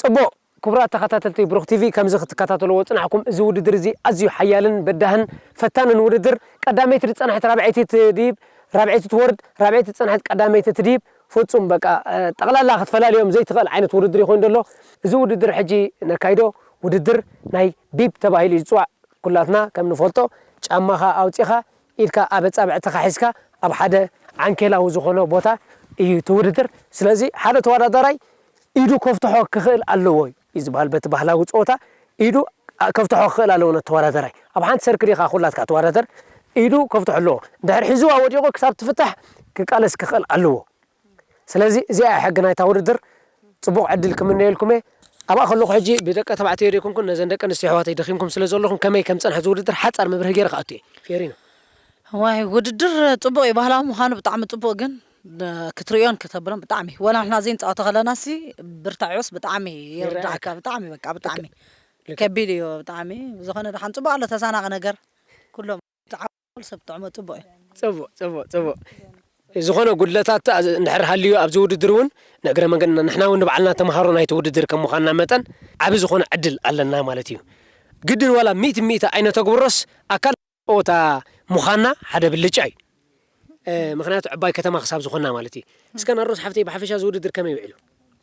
ጽቡቕ። ክቡራት ተኸታተልቲ ብሩኽ ቲቪ፣ ከምዚ ክትከታተልዎ ጽናሕኩም፣ እዚ ውድድር እዚ ኣዝዩ ሓያልን በዳህን ፈታንን ውድድር፣ ቀዳመይቲ ዝጸንሐት ራብዐይቲ ትድይብ፣ ራብዐይቲ ትወርድ፣ ራብዐይቲ ዝጸንሐት ቀዳመይቲ ትድይብ፣ ፍጹም በቃ፣ እ፣ ጠቕላላ ክትፈላልዮም ዘይትኽእል ዓይነት ውድድር ይኾን ዘሎ። እዚ ውድድር ሕጂ ነካይዶ ውድድር ናይ ቢፕ ተባሂሉ እዩ ዝጽዋዕ። ኩላትና ከም ንፈልጦ ጫማኻ ኣውጺኻ ኢድካ ኣብ ኣጻብዕትኻ ሒዝካ ኣብ ሓደ ዓንኬላዊ ዝኾነ ቦታ እዩ እቲ ውድድር። ስለዚ ሓደ ተወዳዳራይ ኢዱ ከፍትሖ ክኽእል ኣለዎ እዩ ዝበሃል። በቲ ባህላዊ ጸወታ ኢዱ ከፍትሖ ክኽእል ኣለዎ ነቲ ተወዳዳራይ። ኣብ ሓንቲ ሰርክል ኢኻ ኩላትካ ትወዳደር፣ ኢዱ ከፍትሖ ኣለዎ። እንድሕር ሒዝዋ ወዲቑ ክሳብ ትፍታሕ ክቃለስ ክኽእል ኣለዎ። ስለዚ እዚኣ እያ ሕጊ ናይታ ውድድር። ጽቡቕ ዕድል ክምነየልኩም እየ። ኣብኣ ከለኹ ሕጂ ብደቂ ተባዕትዮ ዘይኮንኩን ነዘን ደቂ ኣንስትዮ ኣሕዋተይ ደኺምኩም ስለ ዘለኹም ከመይ ከም ዝጸንሐ እዚ ውድድር ሓጻር መብርሂ ገይረ ክኣቱ እየ። ፌሪኖ። ዋይ ውድድር ጽቡቕ እዩ፣ ባህላዊ ምዃኑ ብጣዕሚ ጽቡቕ፣ ግን ደ-፣ ክትርእዮን ከተብሎን ብጣዕሚ፣ ወላ ንሕና ዘይንጻወቶ ከለናሲ ብርታዒዮስ ብጣዕሚ ይርዳእካ። ይረኣካ። ብጣዕሚ በቃ ብጣዕሚ ልክዕ። ከቢድ እዩ ብጣዕሚ። ብዝኾነ ደሓን ጽቡቕ ኣሎ ተዛናቒ ነገር ኩሎም። ሰብ ጥዕሞ ጽቡቕ እዩ። ጽቡቕ፣ ጽቡቕ፣ ጽቡቕ። ዝኾነ ጉድለታት እንድሕር ሃልዩ ኣብዚ ውድድር እውን ንእግረ መንገድና ንሕና እውን ንባዕልና ተምሃሮ ናይቲ ውድድር ከም ምዃንና መጠን ዓቢ ዝኾነ ዕድል ኣለና ማለት እዩ። ግድን ዋላ ሚእቲ ሚእቲ ኣይነተግብሮስ ኣካል ጸወታ ምዃንና ሓደ ብልጫ እዩ። እ፣ ምኽንያቱ ዕባይ ከተማ ክሳብ ዝኾንና ማለት እዩ። እስከ ናርዶስ ሓፍተይ ብሓፈሻ እዚ ውድድር ከመይ ውዒሉ?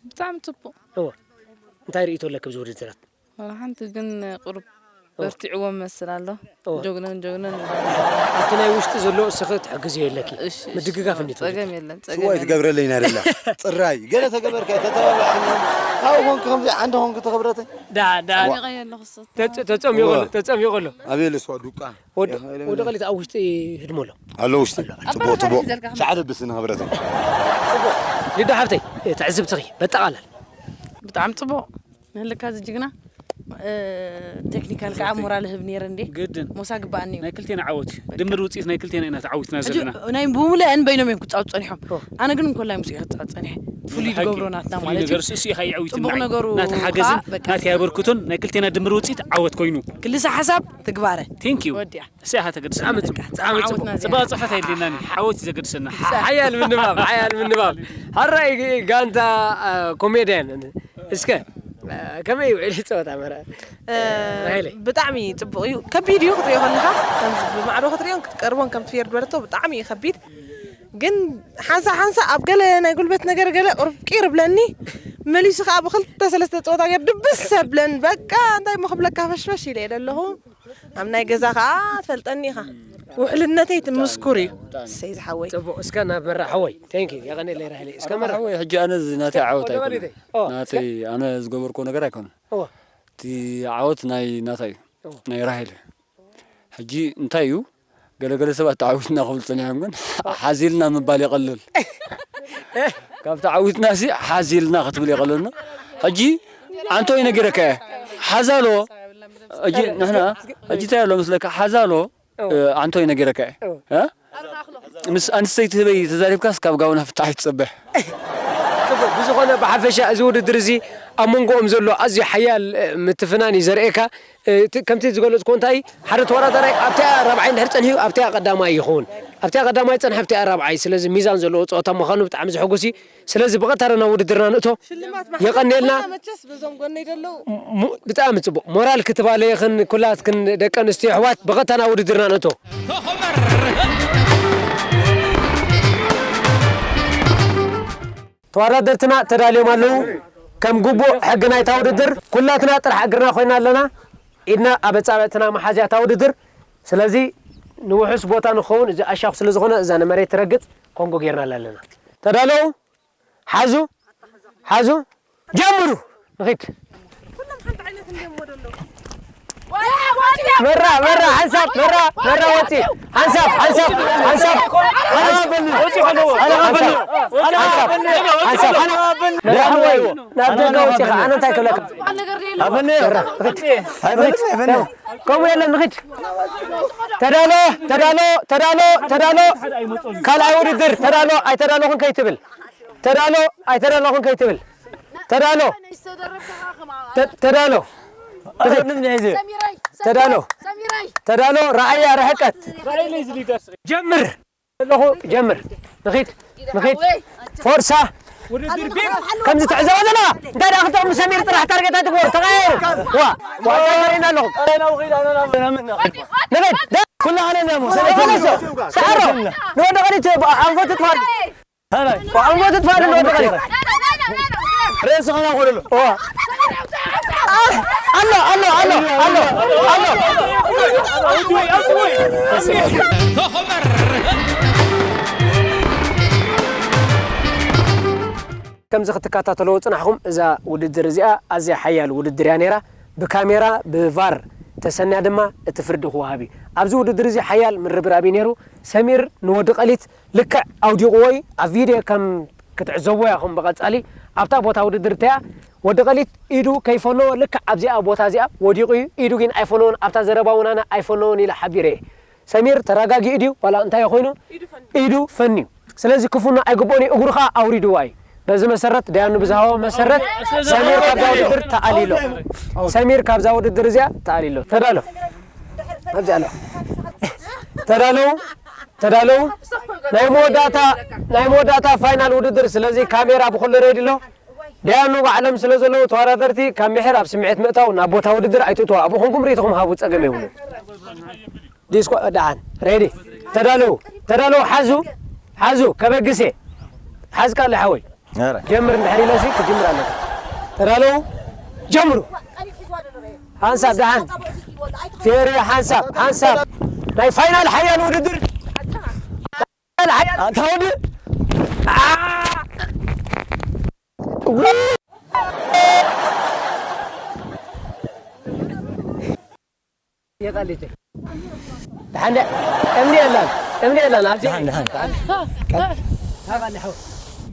ብጣዕሚ ጽቡቕ። እወ። እንታይ ርእይቶ ኣለኪ ኣብዚ ውድድራት? ዋላ ሓንቲ ግን ቁሩብ እወ። በርቲዕዎም መስል ኣሎ። እወ። ጀግኖን ጀግኖን ይበሃል። ኣብቲ ናይ ውሽጢ ዘሎ እስኺ ትሕግዝዮ ኣለኪ። እሺ፣ እሺ። ምድግጋፍ እወ፣ እንዲ ጸገም የለን፣ ጸገም ሽዋይ የለን። ትገብረለይ ኢና ደላ። ጽራይ። ገለ ተገበርካ፣ ተተባባዕና። ኣብኡ ኾንክ ከምዚ ዓንዲ ኾንክ ተኸብረተይ። ዳ፣ ዳ። ዋ። ጸሚቐዮ ኣለኹ እሱ። ተጸ-፣ ተጸሚቑ እወ። ኣሎ፣ ተጸሚቑ ኣሎ። ኣቤል እሱ ዱቃ። ወዲ-፣ ወዲ ቀሊት ኣብ ውሽጢ ህድሞ ኣሎ። ኣሎ ውሽጢ። ኣሎ። ጽቡቕ፣ ጽቡቕ። ጻዕዳ ብስ ንኸብረተይ። ጽቡቕ። ሊዶ ሓፍተይ፣ ትዕዝብትኺ በጠቓላል። ብጣዕሚ ጽቡቕ። ንህልካ እዚ ጅግና፣ እ፣ ቴክኒካል ከዓ ሞራል ህብ ነይረ እንዴ? ግድን። ሞሳ ግባኣኒ እዩ። ናይ ክልቴና ዓወት እዩ። ድምር ውፅኢት ናይ ክልቴና ኢና ተዓዊትና ሕጂ ዘለና። ናይ ብምሉአን በይኖም እዮም ክጻወቱ ጸኒሖም። ኦ። ኣነ ግን እንኮላይ ምስኡ እየ ክጻወት ጸኒሐ። ፍሉይ ሓቂ። ዝገብሮ ናትና ፍሉይ ማለት ነገር እዩ። እሱ፣ እሱ እዩ፣ ሓቂ ጽቡቕ ትናይ። ነገሩ ናቲ ከዓ ሓገዝን በቃ ናቲ ኣበርክቶን ናይ ክልቴና ድምር ውፅኢት ዓወት ኮይኑ። ክልሰ ሓሳብ ትግባረ። Thank you። ወዲያ። እሱ ኢኻ ተገድሰና። ብጣዕሚ ጽቡቕ፣ ብጣዕሚ ጽቡቕ። ዓወትና እዚኣ። ጽባቐ ጽሑፍ ኣየድልየናን እዩ። ዓወት እዩ ዘገድሰና። ሓያል ምንባብ፣ ሓያል ምንባብ። ሕራይ ጋንታ፣ አ፣ ኮሜድያን። እስከ፣ አ፣ ከመይ ይውዕል ጸወታ መራ-? እ፣ ራሄለይ። ብጣዕሚ ጽቡቕ እዩ። ከቢድ እዩ ክትሪኦ ከለኻ። ከምዚ ብማዕዶ ክትሪኦን ክትቀርቦን ከም ትፌርድ በረቶ ብጣዕሚ እዩ ከቢድ። ግን ሓንሳ ሓንሳ ኣብ ገለ ናይ ጉልበት ነገር ገለ ቁርብ ቂር ብለኒ። መሊሱ ከዓ ብክልተ ሰለስተ ጸወታ ገይር ድብስ ብለን። በቃ እንታይ እሞ ክብለካ ፈሽፈሽ ኢለ እየ ዘለኹ። ኣብ ናይ ገዛ ኸኣ ትፈልጠኒ ኢኻ። ውሕልነተይ እቲ ምስኩር እዩ። እሰይ ዝሓወይ። ጽቡቕ፣ እስከ ናብ መራ ሓወይ። Thank you። የቐንየለይ ራሄለይ። እስከ መራ ሓወይ፣ ሕጂ ኣነ እዚ ናተይ ዓወት ወደ ኣይኮነን። ወሊደይ። ኦ፣ ናተይ እስከ። ኣነ ዝገበርኩዎ ነገር ኣይኮነን። እወ። እቲ ዓወት ናይ ናታይ እዩ። እወ። ናይ ራሄል እዩ። ሕጂ እንታይ እዩ? ገለገለ ሰባት ተዓዊትና ክብል ጸኒሖም፣ ግን ሓዚልና ምባል ይቐልል። ካብ ተዓዊትናሲ ሓዚልና ክትብል ይቐልልና። ሕጂ ኣንቶይ ነጊረካ እየ። ሓዛሎ። ሕጂ ንሕና፣ ሕጂ እንታይ ኣሎ መስለካ? ሓዛሎ፣ እ፣ ኣንቶይ ነጊረካ እየ። እ? ምስ ኣንስተይቲ ህበይ ተዛሪብካስ ካብ ጋውና ፍታሕ ይትጸበሕ። ጽቡቕ። ብዝኾነ ብሓፈሻ እዚ ውድድር እዚ ኣብ መንጎኦም ዘሎ ኣዝዩ ሓያል፣ እ፣ ምትፍናን እዩ ዘርእየካ። እ፣ እቲ፣ ከምቲ ዝገለጽኩዎ እንታይ፣ ሓደ ተወዳዳራይ ኣብቲኣ ራብዓይ እንድሕር ጸኒሑ ኣብቲኣ ቀዳማይ ይኸውን። ኣብቲኣ ቀዳማይ ጸንሐ ኣብቲኣ ራብዓይ። ስለዚ ሚዛን ዘለዎ ጸወታ ምዃኑ ብጣዕሚ ዘሐጉስ እዩ። ስለዚ ብቐጥታ ናብ ውድድርና ንእቶ። ሽልማት ማሕበር የቐንየልና። ኩልና መቸስ በዞም ጎነይ ዘለዉ። ሙ-፣ ብጣዕሚ ጽቡቕ። ሞራል ክትባለየኽን ኩላትክን ደቂ ኣንስትዮ ኣሕዋት ብቐጥታ ናብ ውድድርና ንእቶ። ተወዳደርትና ተዳልዮም ኣለዉ። ከም ግቡእ ሕጊ ናይታ ውድድር ኩላትና ጥራሕ እግርና ኮይና ኣለና። ኢድና ኣብ ኣጻብዕትና መሓዝያ እታ ውድድር። ስለዚ ንውሑስ ቦታ ንኸውን እዚ ኣሻኹ ስለ ዝኾነ እዛ ንመሬት ትረግጽ ኮንጎ ጌርናላ ኣለና። ተዳለዉ? ሓዙ፣ ሓዙ፣ ጀምሩ። ንኺድ። መራ፣ መራ፣ ሓንሳብ፣ መራ፣ መራ፣ ወፂ። ሓንሳብ፣ ሓንሳብ፣ ሓንሳብ። ሓንሳብ፣ ሓንሳብ። መራ፣ ሓወይ፣ ናብ ደገ ወፂኻ፣ ኣነ እንታይ ክብለካ? መራ፣ ንኺድ። ከምኡ የለን፣ ንኺድ። ተዳሎ፣ ተዳሎ፣ ተዳሎ፣ ተዳሎ። ካልኣይ ውድድር፣ ተዳሎ፣ ኣይተዳሎኹን ከይትብል። ተዳሎ፣ ኣይተዳሎኹን ከይትብል። ተዳሎ። ተ-፣ ተዳሎ። ተዳሎ። ተዳሎ፣ ረኣያ፣ ርሕቀት። ጀምር። ኣለኹ፣ ጀምር። ንኺድ፣ ንኺድ። ፎርሳ። ከምዚ ትዕዘቦ ዘለኻ እንታይ ደኣ ክልተኹም ሰሚር ጥራሕ ታርጌት ኣይትግበሩ፣ ተቐያየሩ። ዋ፣ ዋ፣ ተቐያይርና ኣለኹም። ንበል፣ ደ-፣ ኩሉ ኣነ ነሞ፣ ሰለስተ ሰዓሮ፣ ንወዲ ቀሊት ኣንፈቱ ትፋል። ኣንፈቱ ትፋል ንወዲ ቀሊት። ሬስ ኸና ኾደሎ። ዋ። ኣሎ፣ ኣሎ፣ ኣሎ፣ ኣሎ፣ ኣሎ። ከምዚ ክትከታተልዎ ጽናሕኹም፣ እዛ ውድድር እዚኣ ኣዝያ ሓያል ውድድር እያ ነይራ። ብካሜራ፣ ብቫር ተሰንያ ድማ እቲ ፍርዲ ክወሃብ እዩ። ኣብዚ ውድድር እዚ ሓያል ምርብራብ እዩ ነይሩ። ሰሚር ንወዲ ቀሊት ልክዕ ኣውዲቕዎ እዩ። ኣብ ቪድዮ ከም ክትዕዘብዎ ኢኹም ብቐጻሊ። ኣብታ ቦታ ውድድር እንተያ ወዲ ቀሊት ኢዱ ከይፈነዎ ልክዕ ኣብዚኣ ቦታ እዚኣ ወዲቑ እዩ። ኢዱ ግን ኣይፈነዎን። ኣብታ ዘረባ እውን ኣነ ኣይፈነዎን ኢለ ሓቢረ እየ። ሰሚር ተረጋጊኡ ድዩ ዋላ እንታይ ኮይኑ? ኢዱ ፈንዩ። ኢዱ ፈንዩ። ስለዚ ክፍኖ ኣይግብኦን እዩ፣ እግሩ ኸኣ ኣውሪድዋ እዩ። በዚ መሰረት ዳያኑ ብዝሃቦ መሰረት ሰሚር ካብዛ ውድድር ተኣሊሎ። ሰሚር ካብዛ ውድድር እዚኣ ተኣሊሎ። ተዳሎ። ኣብዚ ኣሎ። ተዳለው። ተዳለው። ናይ መወዳእታ፣ ናይ መወዳእታ ፋይናል ውድድር። ስለዚ ካሜራ ብኹሉ ሬዲ ኣሎ። ዳያኑ ባዕሎም ስለ ዘለዉ ተወዳደርቲ ካብ ምሕር ኣብ ስምዒት ምእታው ናብ ቦታ ውድድር ኣይትእትዋ። ኣብኡ ኮንኩም ርእይቶኹም ሃቡ፣ ጸገም የብሉን። ዲስኮ ደሓን ሬዲ ተዳለው ተዳለው ሓዙ ሓዙ ከበግሴ ሓዝካ ኣለ ሓወይ ጀምር እንድሕር ኢለሲ ክጅምር ኣለካ ተዳለው ጀምሩ ሓንሳብ ደሓን ፌሪ ሓንሳብ ሓንሳብ ናይ ፋይናል ሓያል ውድድር ሓያል ሓያል ኣንታ ወዲ የቃሊተ ደሓን እምኒ የላን እምኒ የላን ኣብዚ ደሓን ደሓን ደሓን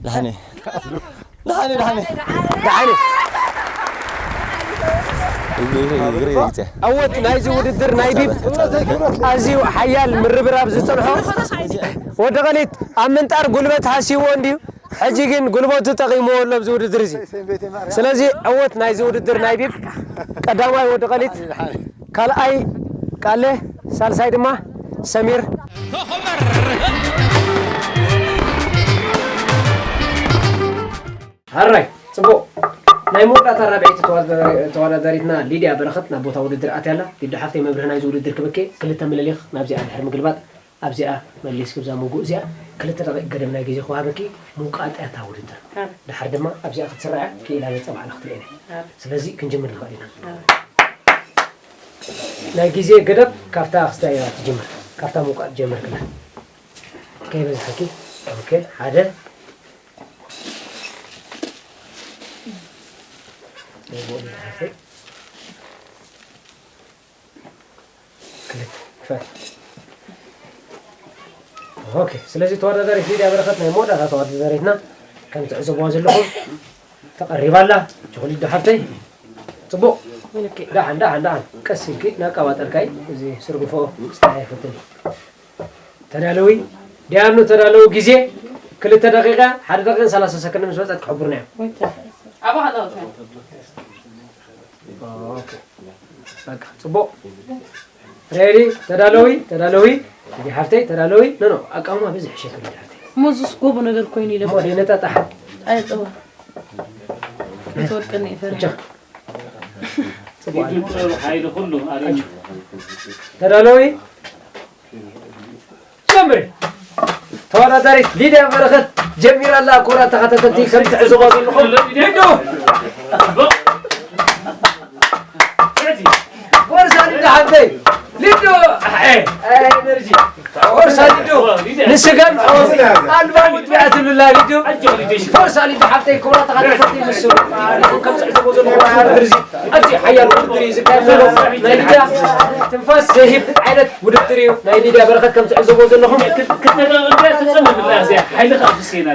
ደሓን ደሓን ደሓን ደሓን እግሪ እግሪ ይግጸ ኣወት ናይዚ ውድድር ናይ ቢብ ኣዝዩ ሓያል ምርብራብ ዝጸንሖ ወዲ ቀሊት ኣብ ምንጣር ጉልበት ሃሲዎ እንድዩ ሕጂ ግን ጉልበቱ ጠቒምዎ ኣሎ ኣብዚ ውድድር እዚ። ስለዚ ዕወት ናይዚ ውድድር ናይ ቢብ ቀዳማይ ወዲ ቀሊት፣ ካልኣይ ቃለ፣ ሳልሳይ ድማ ሰሚር። ሃራይ ጽቡቕ። ናይ መወዳእታ ራብዐይቲ ተወዳዳሪ- ተወዳዳሪትና ሊድያ በረኸት ናብ ቦታ ውድድር ኣትያ ኣላ። ሊዱ ሓፍተይ መብርሂ ናይዚ ውድድር ክበኬ ክልተ ምልሊኽ ናብዚኣ ድሕሪ ምግልባጥ ኣብዚኣ መሊስኪ ብዛ ምጉእ እዚኣ ክልተ ደቂቕ ገደብ ናይ ግዜ ክወሃበኪ ምውቃጥ እያ እታ ውድድር። ኣረ። ድሓር ድማ ኣብዚኣ ክትስራዕ ክኢላ ገጸ ባዕላ ክትርእየን እያ። ኣረ። ስለዚ ክንጅምር ንኽእል ኢና። ኣረ። ናይ ግዜ ገደብ ካብታ ክስታይ እያ ትጅምር። ካብታ ምውቃጥ ጀምር ክላ። ከይበዝሐኪ። ኦኬ፣ ሓደ። ክልተ። ክፈት። ኦኬ፣ ስለዚ ተወዳዳሪት ሊድያ በረኸት ናይ መወዳእታ ተወዳዳሪትና ከም ትዕዘብዋ ዘለኹም ተቐሪባ ኣላ። ቸኮሊት ዶ ሓፍተይ? ጽቡቕ። ምልክት። ደሓን፣ ደሓን፣ ደሓን። ቀስ ኢልኪ እናቀባጠርካይ እዚ ስርግፎ ክስተሓየ ፈትን እዩ። ተዳለዊ። ዲያኑ ተዳለዊ። ግዜ ክልተ ደቂቃ፣ ሓደ ደቂቃን ሰላሳ ሰከንድ ምስ መጸት ክሕብሩና እዮም። ወይተ። ኣባ ሃላውታ። ኦኬ። በቃ፣ ጽቡቕ። ሬዲ፣ ተዳለዊ፣ ተዳለዊ። እንዲ ሓፍተይ፣ ተዳለዊ። ኖ፣ ኖ፣ ኣቃውማ በዚ ሕሸት እንዲ ሓፍተይ። እሞ እዙስ ጎቦ ነገር ኮይኑ ኢለ እሞ ደይ ነጣጣሕ። ኣየጠዋ። ክትወድቅኒ እየ ፈሪሐ። እጆ። ጽቡቕ። ኢዱ ጥበብ ሓይሊ ኩሉ ኣርእዩ። ተዳለዊ። ጀምሪ። ተወዳዳሪት ሊድያ በረኸት ጀሚራ ኣላ። ክቡራት ተኸታተልቲ ከም ትዕዝቦ ዘለኹም ሊዱ። ቦርሳ ሊዱ ሓፍተይ። ሊዱ። ኣይ፣ ኤነርጂ። ቦርሳ ሊዱ። ንስጋን ኣልባን ትቢዓ ትብልላ ሊዱ። ቦርሳ ሊዱ ሓፍተይ ክቡራት ተኸታተልቲ ምስ ከም ትዕዝቦ ዘለኹም ኣብዚ ሓያል ውድድር እዩ ዝካየድ ዘሎ። ናይ ሊድያ ትንፋስ ዘይህብ ዓይነት ውድድር እዩ። ናይ ሊድያ በረኸት ከም ትዕዘቦ ዘለኹም። ክልተ ደቂቕ እምበር ትጸንሕ ብላ እዚኣ። ሓይልኻ ኣፍስስ ኢና።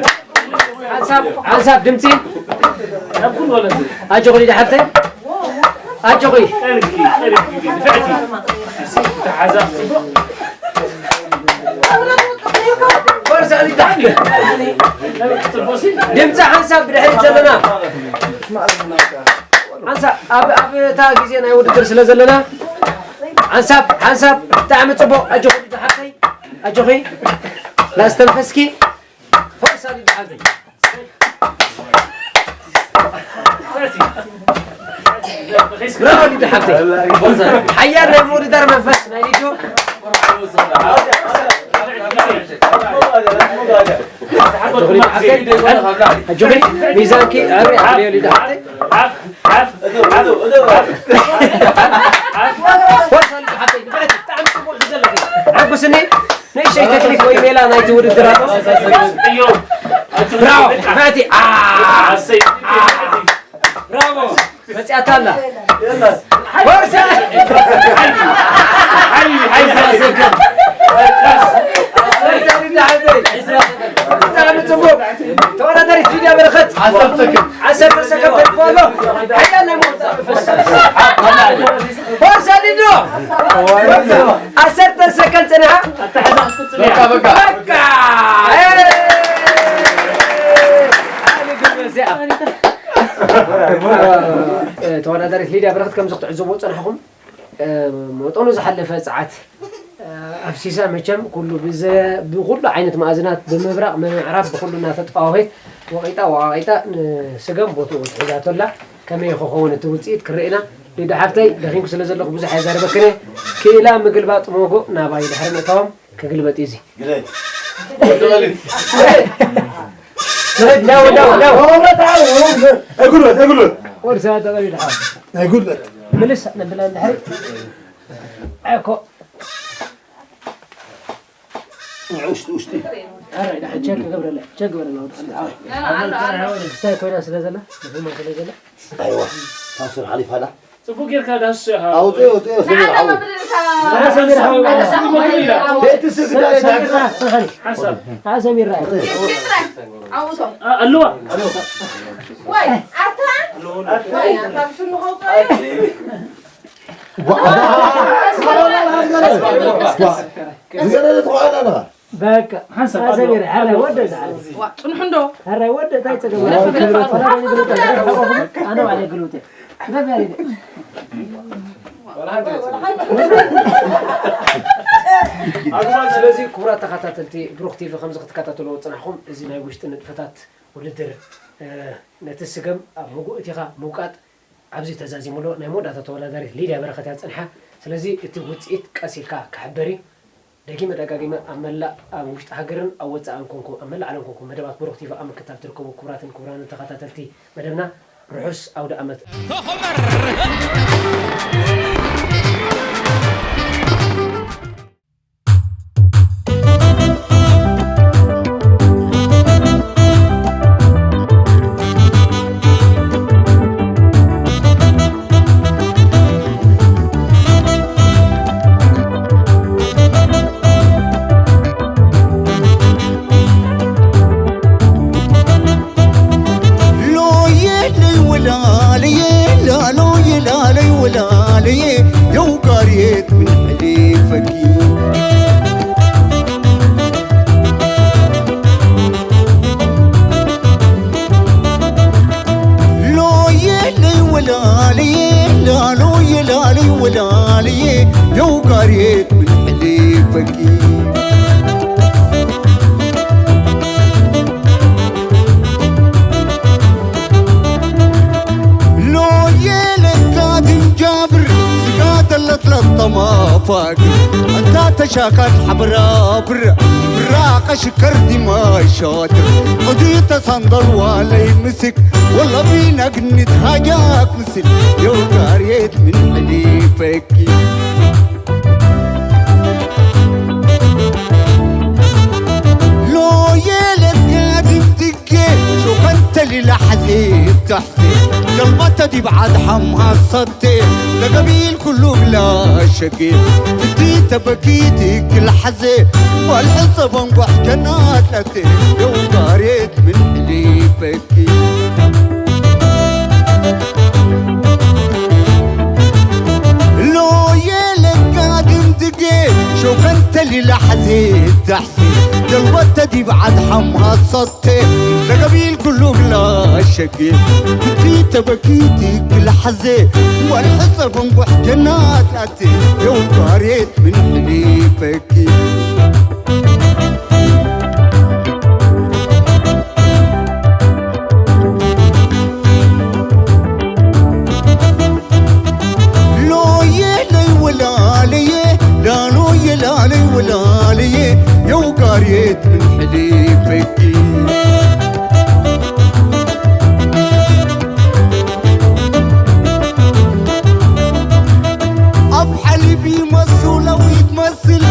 ሓንሳብ፣ ሓንሳብ ድምጺ። ናብ ኩሉ ወለዚ። ኣጆኺ ሊድያ ሓፍተይ። ኣጆኺ። ቀርብኪ፣ ቀርብኪ፣ ንፍዕቲ። ተሓዛ። ድምፂ ሓንሳብ ብድሕሪት ዘለና ሓንሳብ ኣብ ኣብ እታ ግዜ ናይ ውድድር ስለ ዘለና ሓንሳብ ሓንሳብ ብጣዕሚ ፅቡቕ ኣጆኺ ሓፍተይ ኣጆኺ ላስተንፈስኪ ፈርሳ ሓፍተይ ብራቮ ሊዱ ሓፍተይ። ሓያል ናይ ምውድዳር መንፈስ ናይ ሊዱ። ኣጆኺ ሚዛንኪ ኣሪ ኣሪ ሊዱ ሓፍተይ። ወርሳ ሊዱ ሓፍተይ ብጣዕሚ ጽቡቕ ዘለኺ። ሓጉስኒ ንእሽተይ ቴክኒክ ወይ ሜላ ናይቲ ውድድር ኣሎ። ብራቮ። ብራቮ። ብራቮ። መጽያታ ኣላ። ወርሳ። ብጣዕሚ ጽቡቕ። ተወዳዳሪት ሊድያ በረኸት። ዓሰርተ ሰከንድ ተርፎ ኣሎ። ሓያል ናይ ሞት። ወርሳ ሊዶ። ዓሰርተ ሰከንድ ጽንሓ። በቃ፣ በቃ። በቃ። ተወዳዳሪት ሊድያ በረኸት፣ ከም ክትዕዘቡ ዝጸናሕኩም፣ መጠኑ ዝሓለፈ ጸዓት ኣፍሲሳ። መቸም ኩሉ ብዘ-፣ ብኹሉ ዓይነት መኣዝናት፣ ብምብራቕ፣ ብምዕራብ፣ ብኹሉ እናተጠዋወየት ወቒጣ ወቓቒጣ ንስገም ቦትኡ ትሕዛቶ ኣላ። ከመይ ክኸውን እቲ ውጽኢት ክርኤና። ሊዱ ሓፍተይ፣ ደኺምኩ ስለ ዘለኹ ብዙሕ ኣይዛረበክን እየ። ክኢላ ምግልባጥ ሞጎእ ናባይ ድሕሪ ምእታዎም ክግልበጥ እዩ እዚ። ግደይ። ግደይ። ግደይ። ዳው፣ ዳው፣ ዳው። እግሎት፣ እግሎት። ወርሳ ተቐቢሉ ሓ። ናይ ጉድለት። ምልስ ነብላ እንድሕሪ። ኣኮ። ውሽጢ፣ ውሽጢ። ኣረ፣ ዳሓ ቸክ ገብረለ፣ ቸክ ገብረለ። ስታይ ኮይና ስለ ዘላ፣ ንፉማ ስለ ዘላ። ኣይዋ፣ ታስር ሓሊፋ ኣላ። ጽቡቅ ጌርካ ዳስ፣ ኣውጽኦ፣ ኣውጽኦ፣ ስሚር ሓዊ። ኣረ፣ ሰሚር ሓዊ። ቤት ስግዳ ሓንሳብ። ኣረ፣ ሰሚር ራይ። ኣልዋ። ወይ፣ ኣታ? ወይ፣ ኣታ ብስኑ ከውጽኦ። ዋ። ዝገለለ ተኾይና ኣለኻ። በቃ። ሓንሳብ ኣረ፣ ሰሚር፣ ኣረ፣ ወደ፣ ኣረ። ዋ፣ ጽንሑ እንዶ። ኣረ፣ ወደ፣ ታይ ጸገም? ወላ ፈገግ ፈገግ። ኣነ ባዕለይ ግልውጥ። ስለዚ ክቡራት ተኸታተልቲ ብሩኽ ቲቪ፣ ከምዚ ክትከታተልዎ ዝጸናሕኩም፣ እዚ ናይ ውሽጢ ንጥፈታት ውድድር፣ እ፣ ነቲ ስገም ኣብ ምጉእ እቲኻ ምውቃጥ ኣብዚ ተዛዚሙ ኣሎ። ናይ መወዳእታ ተወዳዳሪት ሊድያ በረኸት እያ ጸኒሓ። ስለዚ እቲ ውጽኢት ቀስ ኢልካ ክሕበር እዩ። ደጊመ ደጋጊመ ኣብ መላእ ኣብ ውሽጢ ሃገርን ኣብ ወጻእን ኮንኩም ኣብ መላእ ዓለም ኮንኩም መደባት ብሩኽ ቲቪ ኣብ ምክታል ትርከቡ ክቡራትን ክቡራንን ተኸታተልቲ መደብና ርሑስ ኣውደ ኣመት። ሎየ ለይ ወላለየ፣ ላሎየ ላለይ ወላለየ፣ የውጋርየት ምን ሕሊፈኪ። ሎየ ለይ ወላለየ፣ ላሎየ ላለይ ወላለየ፣ የውጋርየት ምን ሕሊፈኪ። ሎየ ለጋድም ጃብር ስጋ ተለት ለጠማ ፋግር። ኣንታ ተሻካል ሓብራብር ብራቐ ሽከር ዲማ ሻድር። ቕዲ ተሳንደል ዋለይ ምስክ ወላ ቢና ግኒት ሃጃክ ምስል የውጋርየት ምን ሕሊፈኪ። ሎየ ለጋድም ድጌ ሾኸንተ ሊላ ሓዜ ታሕዜ ገልባተ ዲብ ዓድ ሓማሰቴ ለገቢል ኩሉ ብላ ሸጌ እቲ ተበኪቲ ክልሓዜ ባልሐ ሰበንጓሕ ጀናት ለቴ የውጋርየት ምን ሕሊፈኪ። ሎየ ለጋድም ድጌ ሾኸንተ ሊላ ሓዜ ታሕዜ ገልበተ ዲብ ዓድ ሓማሰቴ ለገቢል ኩሉ ግላ ሸጌ እቲ ተበኪቲ ክልሓዜ ዋልሐ ሰበንጓሕ ጀናት ኣቴ የውጋርየት ምን ሕሊፈኪ። ሬት ምን ሕሊፈኪ ኣብ ሓሊብ ይመስሉ ለዊት መስል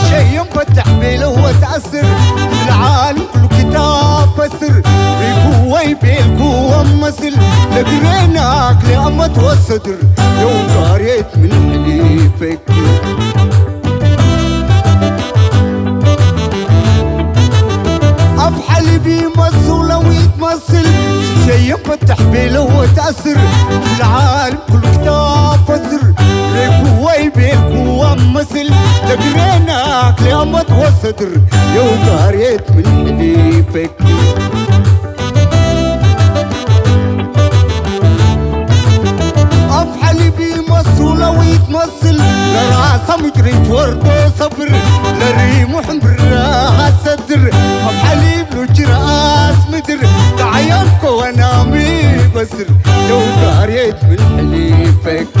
ሸየም ፈትሕ ቤለወት ኣስር ዝለዓል ኩሉ ክታብ ፈስር ሪኩ ወይ ቤልኩ ኣመስል ነግሬና ክሊኣመት ወሰድር የውጋሬት ምን ሕሊፈኪ ኣብ ሓሊብ ይመስሉ ለዊት መስል ሸየም ፈትሕ ቤለወት ኣስር ዝለዓል ኩሉ ክታብ ፈስር ሬኩ ወይ ቤልኩ ኣመስል ነግሬና ክሊኣመት ወሰድር የውጋሬት ምን ሕሊፈኪ ኣብ ሓሊብ ይመስሉ ለዊት መስል ለራሳ ምድሪ ትወርዶ ሰብር ለሪሙ ሕምብራ ሃሰድር ኣብ ሓሊብ ሉጅራኣስ ምድር ተዓያም ከወናሚ በስር የውጋሬት ምን ሕሊፈኪ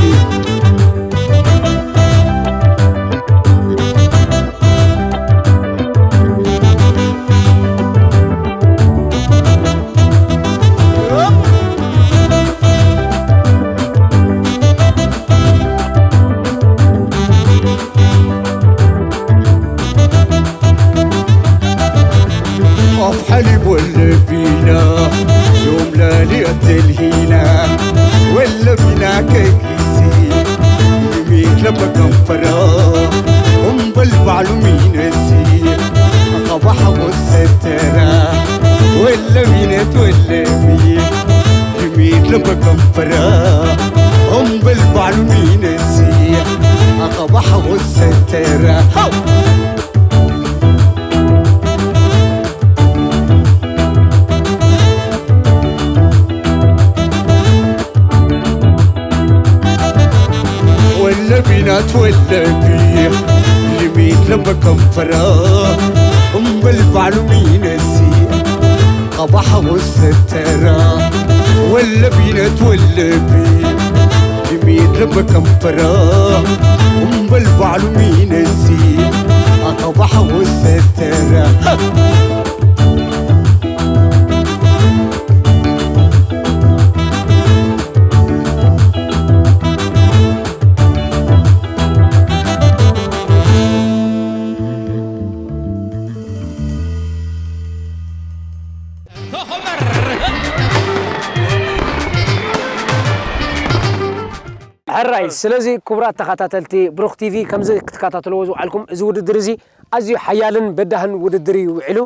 ኣፍ ሓሊብ ወለቢና ዮም ለሊት ተልሂና ወለቢና ከጊሲ ሚት ለበከንፈራ እምበል ባዕሉ ሚነሲ ኣኻባሓ ወሰተራ ወለቢነት ወለቢ ሚት ለበከንፈራ እምበል ባዕሉ ሚነሲ ኣኻባሓ ወሰተራ ሃው ወለቢና ትወለቢ ልሚት ለበከንፈራ እምበል ባዕሉ ሚነሲ ኣባሓ ወሰተራ ወለቢነት ወለቢ ድሜት ለበከንፈራ እምበል ባዕሉ ሚነሲ ኣኸባሓ ወሰተራ ሕራይ ስለዚ ክቡራት ተኸታተልቲ ብሩኽ ቲቪ ከምዚ ክትከታተልዎ ዝውዓልኩም እዚ ውድድር እዚ ኣዝዩ ሓያልን በዳህን ውድድር እዩ ውዒሉ።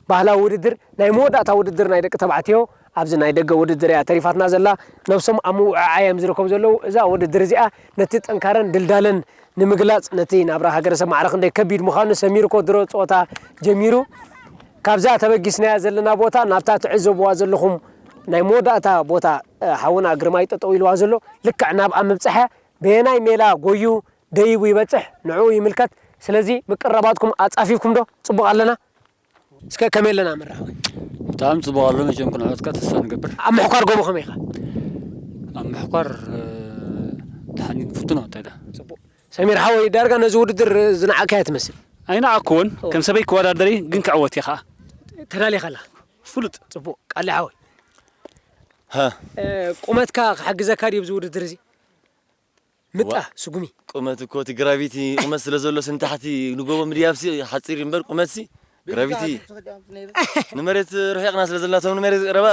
ባህላዊ ውድድር ናይ መወዳእታ ውድድር ናይ ደቂ ተባዕትዮ ኣብዚ ናይ ደገ ውድድር እያ ተሪፋትና ዘላ። ነብሶም ኣብ ምውዕዓይ እዮም ዝርከቡ ዘለዉ። እዛ ውድድር እዚኣ ነቲ ጥንካረን ድልዳለን ንምግላጽ ነቲ ናብራ ሃገረሰብ ማዕረ ክንደይ ከቢድ ምዃኑ ሰሚሩ እኮ ድሮ ጸወታ ጀሚሩ። ካብዛ ተበጊስናያ ዘለና ቦታ ናብታ ትዕዘብዋ ዘለኹም ናይ መወዳእታ ቦታ ሓውና ግርማይ ጠጠው ኢልዋ ዘሎ ልክዕ ናብኣ ምብጽሐ በየናይ ሜላ ጎዩ ደይቡ ይበጽሕ ንዕኡ ይምልከት። ስለዚ ምቅርራባትኩም ኣጻፊፍኩም ዶ ጽቡቕ ኣለና? እስከ ከመይ ኣለና መራኸቢ? ብጣዕሚ ጽቡቕ ኣሎ። መቸም ክንዕወትካ ተስፋ ንገብር። ኣብ ምሕኳር ጎቦ ከመይ ኢኻ? ኣብ ምሕኳር ደሓን እዩ። ፍቱን እንታይ ዳ ጽቡቕ። ሰሚር ሓወይ ዳርጋ ነዚ ውድድር ዝነዓቅካዮ ትመስል። ኣይነዓቅኩዎን። ከም ሰበይ ክወዳደር እየ ግን ክዕወት እየ ኸኣ። ተዳሊኻ ኣለኻ? ፍሉጥ። ጽቡቕ። ቃሊ ሓወይ። ሃ። ቁመትካ ክሕግዘካ ድዩ ኣብዚ ውድድር እዚ? ምጣ ስጉሚ። ቁመት እኮ እቲ ግራቪቲ ቁመት ስለ ዘሎ ስንታሕቲ ንጎቦ ምድያብሲ ሓፂር እምበር ቁመትሲ ግራቪቲ ንመሬት ርሒቕና ስለ ዘለና እቶም ንመሬት ዝቀረባ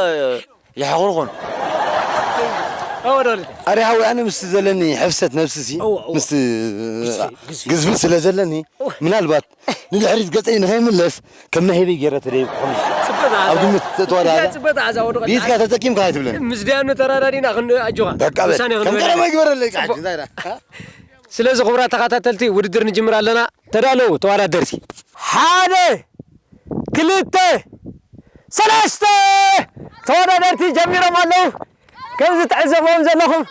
ይሓቑሩ ኾኑ። ኣሪሓዊ ኣነ ምስ ዘለኒ ሕፍሰት ነብስሲ ምስ ግዝፊ ስለ ዘለኒ ምናልባት ንድሕሪት ገፀይ ንኸይምለስ ከም መሄበይ ገይረ ተደይብ ክኾን ኣብ ግምት ተዋዳዳ ብኢትካ ተጠቂምካ ኣይትብለኒ ምስ ዳያኑ ተራዳዲና ክንኣጆኻ በቃ በል ከም ቀደመ ግበረለይ ስለዚ ክቡራት ተኸታተልቲ ውድድር ንጅምር ኣለና። ተዳለዉ ተወዳደርቲ። ሓደ ክልተ ሰለስተ ተወዳደርቲ ጀሚሮም ኣለዉ። ከምዚ ትዕዘብዎም ዘለኹም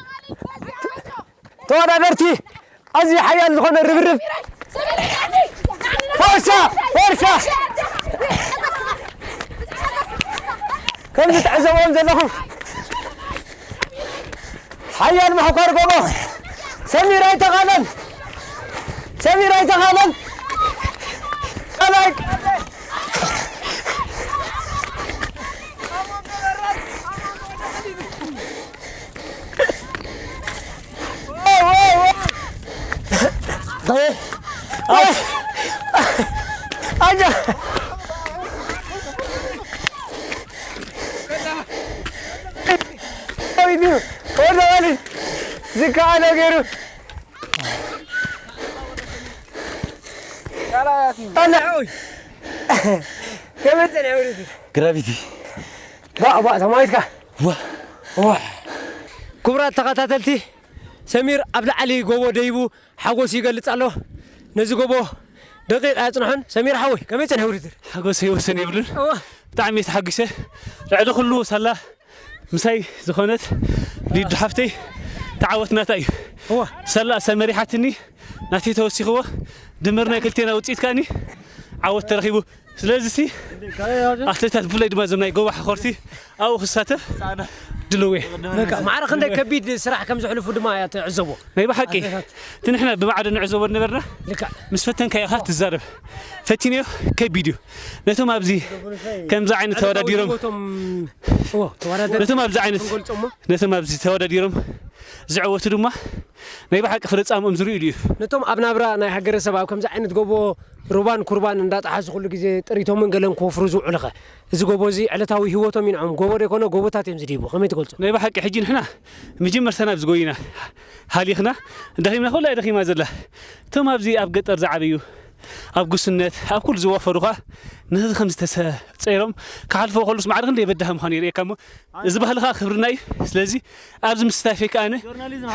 ተወዳደርቲ ኣዝዩ ሓያል ዝኾነ ርብርብ ፈርሻ ፈርሻ ከምዚ ትዕዘብዎም ዘለኹም ሓያል መሕኮር ጎቦ ሰሚር ኣይተኻለን ሰሚር ኣይተኻለን ካልኣይ ኣይ! ኣይ! ኣይ! ወይኒ! ወደ ወሊ! ዝከኣለ ገይሩ! ኣላ! ከመይ ጸኒሑ ወዲቱ? ግራቪቲ። ዋ፣ ዋ፣ ተማዊትካ? ዋ። ዋ። ክቡራት ተኸታተልቲ፣ ሰሚር ኣብ ላዕሊ ጎቦ ደይቡ ሓጎስ ይገልጽ ኣሎ። ነዚ ጎቦ ደቂቕ ኣያጽንሖን። ሰሚር ሓወይ፣ ከመይ ጸኒሑ ውድድር? ሓጎስ ይወሰን የብሉን። እዋ። ብጣዕሚ እየ ተሓጒሰ። ልዕሊ ኩሉ ሳላ ምሳይ ዝኾነት ሊዱ ሓፍተይ ተዓወት ናታ እዩ። እዋ። ሳላ እሳ መሪሓትኒ፣ ናተይ ተወሲኽዎ፣ ድምር ናይ ክልቴና ውጽኢት ከኣኒ ዓወት ተረኺቡ። ስለዚ ሲ ኣትሌታት ብፍላይ ድማ እዞም ናይ ጎባ ሓኾርቲ ኣብኡ ክሳተፍ ድልው እየ። በቃ ማዕረ ክንደይ ከቢድ ስራሕ ከም ዘሕልፉ ድማ እያ ትዕዘቦ። ናይ ብሓቂ ኣትሌታት። እቲ ንሕና ብማዕዶ ንዕዘቦ ዝነበርና ልክዕ። ምስ ፈተንካ ኢኻ ትዛረብ። ፈቲነዮ ከቢድ እዩ። ነቶም ኣብዚ ከምዚ ዓይነት ተወዳዲሮም ህይወቶም እዎ፣ ተወዳደርቲ ነቶም ኣብዚ ዓይነት ክንገልጾሞ። ነቶም ኣብዚ ተወዳዲሮም ዝዕወቱ ድማ ናይ ብሓቂ ፍለጻምኦም ዝርእዩሉ እዩ። ነቶም ኣብ ናብራ ናይ ሃገረሰብ ኣብ ከምዚ ዓይነት ጎቦ ሩባን ኩርባን እንዳጠሓሱ ኩሉ ግዜ ጥሪቶምን ገለን ክወፍሩ ዝውዕሉ ኸ? እዚ ጎቦ እዚ ዕለታዊ ህይወቶም እዩ ንዖም። ጎቦ ደይኮነ ጎቦታት እዮም ዝድይቡ። ከመይ ትገልጾ? ናይ ብሓቂ ሕጂ ንሕና መጀመርታ ናብዚ ጎይና ሃሊኽና ደኺምና፣ ኩላ እያ ደኺማ ዘላ። እቶም ኣብዚ ኣብ ገጠር ዝዓበዩ ኣብ ጉስነት ኣብ ኩሉ ዝወፈሩ ኸኣ ነዚ ከም ዝተሰ-፣ ጸይሮም ክሓልፎ ከሉስ ማዕረ ክንደይ በዳሂ ምዃኑ የርእየካ እሞ፣ እዚ ባህሊ ኸኣ ክብርና እዩ። ስለዚ ኣብዚ ምስታፈይ ከኣ ኣነ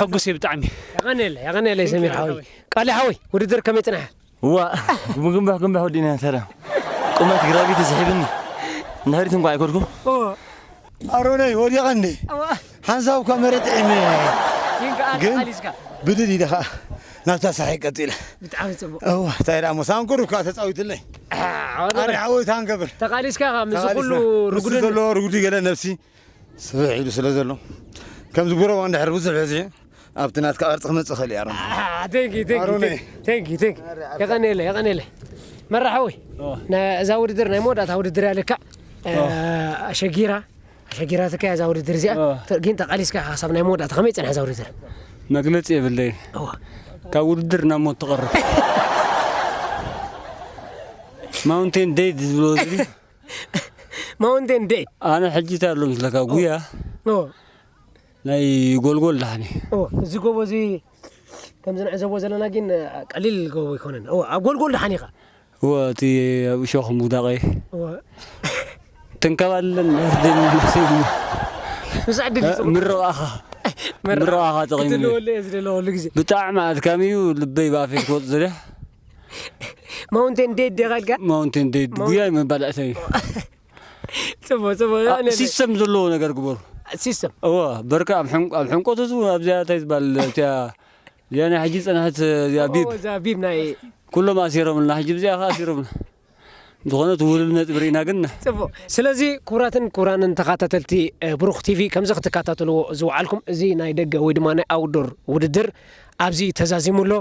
ሕጉስ እየ ብጣዕሚ። የቐንየለይ፣ የቐንየለይ ሰሚር ሓወይ። ቃሊ ሓወይ፣ ውድድር ከመይ ጽንሐ? እዋ፣ ግንባሕ ግንባሕ ወዲእና ሰላም። ቁመት ግራቪቲ ስሒብኒ። ንድሕሪት እንኳ ኣይከድኩ። እዋ። ኣሮነይ፣ ወዲቐ እንዴ? እዋ። ሓንሳብ እኳ መሬት ጥዒመ። ግን ከኣ ግን ተቓሊስካ። ብድድ ኢለ ኸኣ ናብታ ሳሒ ቀጺለ። ብጣዕሚ ጽቡቕ። እዋ፣ እንታይ ደኣ እሞ ሳንኩር እኳ ተጻዊትለይ። ኣዎ፣ ኣረ ሓወይ ታንገብር። ተቓሊስካ ኸኣ ምስ ተቓሊስና። ኩሉ ምስቲ ርጉድ ዘሎ ርጉድ ገለ ነብሲ ስፍሕ ኢሉ ስለ ዘሎ፣ ከምዚ ጉረቦ እንድሕር ብዙሕ ሕዚ ኣብቲ ናትካ ቅርጺ ክመጽእ ይኽእል እዩ፣ ኣሮን። ኣሃ፣ thank you፣ thank you፣ ኣሮነይ። Thank you፣ thank you። የቐንየለ፣ የቐንየለ። መራሒ ወይ? ኦ። ና-፣ እዛ ውድድር ናይ መወዳእታ ውድድር እያ ልክዕ። ኦ። ኣሸጊራ፣ ኣሸጊራትካ እያ እዛ ውድድር እዚኣ። ኦ። ተ-፣ ግን ተቓሊስካ ኢኻ ክሳብ ናይ መወዳእታ። ከመይ ጸንሐ እዛ ውድድር? መግለጺ የብለይን። እወ። ካብ ውድድር ናብ ሞት ትቐርብ። ማውንቴን ዴድ ዝብሎ እዚ ማውንቴን ዴድ። ኣነ ሕጂ እንታይ ኣሎ ምስለካ፣ ጉያ ኦ። ናይ ጎልጎል ደሓን እዩ። ኦ፣ እዚ ጎቦ እዚ ከምዚ ንዕዘቦ ዘለና ግን ቀሊል ጎቦ ኣይኮነን። ኦ፣ ኣብ ጎልጎል ደሓን ኢኻ። እወ፣ እቲ ኣብ እሾኽ ምውዳቐ እወ። ተንከባልለን ደስ ደስ ምስ ዕድል ይጽቡ። ምርቓኻ፣ ምርቓ። ምርቓኻ ጠቒሙኒ። ክትህልወሉ እየ ዝደለ ኩሉ ግዜ። ብጣዕሚ ኣድካሚ እዩ፣ ልበይ ብኣፈይ ክወጽእ ዝደልያ። ማውንቴን ዴድ ዲኻ ኢልካ? ማውንቴን ዴድ፣ ማው- ጉያ እዩ መባልዕተይ እዩ። ጽቡቕ፣ ጽቡቕ። ኣ፣ ይቐንየለይ። ሲስተም ዘለዎ ነገር ግበሩ። ሲስተም። እወ፣ በርካ ኣብ ሕን-፣ ኣብ ሕንቆት እዚ ኣብዚኣ እንታይ ዝበሃል፣ እቲኣ፣ እዚኣ ናይ ሕጂ ዝጸንሐት፣ እዚኣ ቢብ። እወ፣ እዛ ቢብ ናይ ኩሎም ኣሲሮምልና፣ ሕጂ ብዚኣ ከኣ ኣሲሮምና። ዝኾነ እቲ ውህሉል ነጥቢ ርኢና ግን ጽቡቕ። ስለዚ ክቡራትን ክቡራንን ተኸታተልቲ፣ እ፣ ብሩኽ ቲቪ፣ ከምዚ ክትከታተልዎ ዝወዓልኩም፣ እዚ ናይ ደገ ወይ ድማ ናይ ኣውትዶር ውድድር ኣብዚ ተዛዚሙ ኣሎ።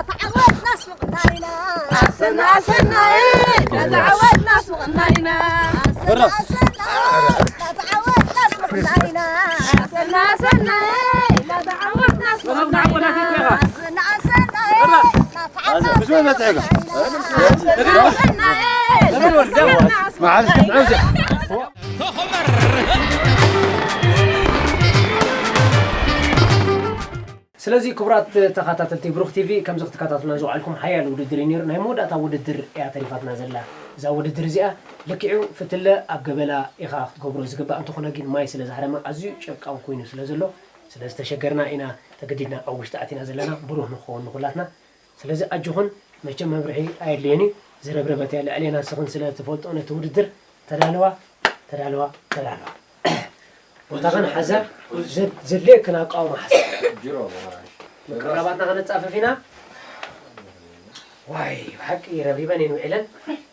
ተዓወትና ስውቕና ኢና። ኣሰና ኣሰና፣ እ፣ ተዓወትና ስውቕና ኢና። ኣሰና ኣሰና፣ ተዓወትና ስውቕና ኢና። ኣሰና ኣሰና፣ እ፣ ተዓወትና ስውቕና ኢና። ኣሰና ኣሰና፣ እ፣ ተዓወትና ስውቕና ኢና። ኣሰና ኣሰና፣ እ፣ ተዓወትና ስውቕና ኢና። ስለዚ ክቡራት ተኸታተልቲ ብሩኽ ቲቪ፣ ከምዚ ክትከታተሉና ዝውዓልኩም ሓያል ውድድር እዩ ነይሩ። ናይ መወዳእታ ውድድር እያ ተሪፋትና ዘላ። እዛ ውድድር እዚኣ ልክዑ ፍትለ ኣብ ገበላ ኢኻ ክትገብሮ ዝግባእ፣ እንተኾነ ግን ማይ ስለ ዝሃረመ ኣዝዩ ጨቃዊ ኮይኑ ስለ ዘሎ፣ ስለ ዝተሸገርና ኢና ተገዲድና ኣብ ውሽጢ ኣቲና ዘለና። ብሩህ ንክኸውን ንኹላትና። ስለዚ ኣጆኹን፣ መቸም መብርሒ ኣየድልዮን እዩ። ዝረብረበት እያ ልዕሌና፣ ንስኽን ስለ ትፈልጦ ነቲ ውድድር። ተዳለዋ፣ ተዳለዋ፣ ተዳለዋ። ቦታኽን ሓዛ፣ ዘ-፣ ዘድልየክን ኣቃውማ ሓዛ። ምቅራባትና ከነጻፍፍ ኢና። ዋይ፣ ብሓቂ ረብሪበን እየን ውዒለን።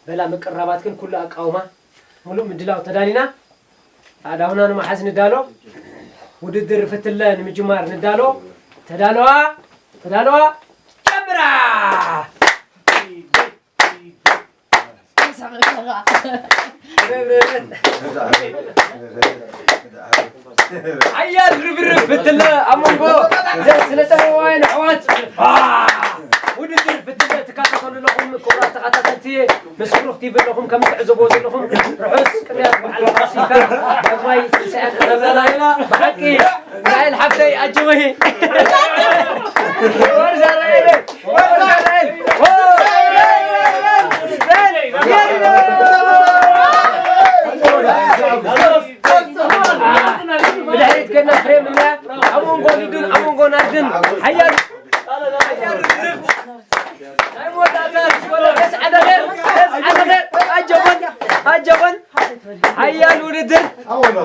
በላ ምቅራባት ግን ኩሉ ኣቃውማ፣ ሙሉእ ምድላው ተዳሊና። ኣእዳውና ንምሓዝ ንዳሎ። ውድድር ፍትለ ንምጅማር ንዳሎ። ተዳለዋ፣ ተዳለዋ፣ ጀምራ! ሓያል ርብርብ ፍትለ ኣብ መንጎ ዘን ስነ ጥበባውያን ኣሕዋት። አ! ውድድር ፍትለ ትከታተሉ ኣለኹም ክቡራት ተኸታተልቲ፣ ምስ ብሩኽ ቲቪ ኣለኹም። ከም ትዕዘብዎ ዘለኹም ርሑስ ቅንያት በዓል ፋሲካ ዳግማይ ትንሳኤ ክብረና። ብሓቂ እስራኤል ሓፍተይ ኣጅብኺ። ወርዛ ራእይ በል። ብድሕሪት ከና ፍሬም እያ። ኣብ መንጎ ሊዱን ኣብ መንጎ ናርድን ሓያል፣ ሓያል ርብርብ። ናይ መወዳእታ ዝኾነ ደስ ዓደገ፣ ደስ ዓደገ። ኣጀቦን፣ ኣጀቦን። ሓያል ውድድር።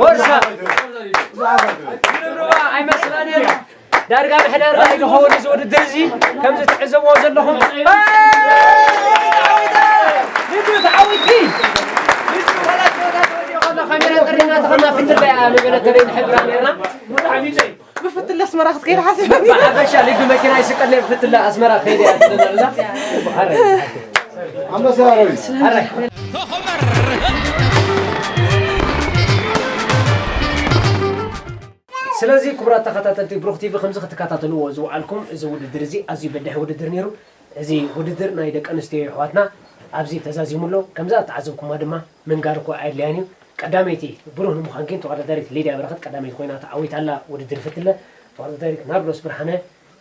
ወርሳ። ርብርባ ኣይመስላን እየ። ዳርጋ ምሕዳርና እዩ ዝኸውን እዚ ውድድር እዚ፣ ከምዚ ትዕዘብዎ ዘለኹም። ሊዱ ተዓዊትኪ። ሊዱ፣ ዋላ ጨወታ ተወዲኡ ከሎ ካሜራ ጠሪና ተኸና ፍትላ እያ ንበለ ተለይ ንሕብራ ነርና። ብፍትላ ኣስመራ ክትከይድ ሓሲበ። ብሓፈሻ ሊዱ መኪና ይስቀል ነይሩ፣ ብፍትላ ኣስመራ ከይደ እያ ትብለና ኣላ። ኣረ። ኣንበሳ ኣረቢ። ኣረ። ስለዚ ክቡራት ተኸታተልቲ ብሩኽ ቲቪ፣ ከምዚ ክትከታተልዎ ዝወዓልኩም፣ እዚ ውድድር እዚ ኣዝዩ በዳሂ ውድድር ነይሩ። እዚ ውድድር ናይ ደቂ ኣንስትዮ ኣሕዋትና ኣብዚ ተዛዚሙ ኣሎ። ከምዛ እተዓዘብኩማ ድማ ምንጋር እኮ ኣየድልያን እዩ። ቀዳመይቲ ብሩህ ንምዃን ግን ተወዳዳሪት ሊድያ በረኸት ቀዳመይቲ ኮይና ተዓዊታ ኣላ። ውድድር ፍትለ ተወዳዳሪት ናርዶስ ብርሃነ፣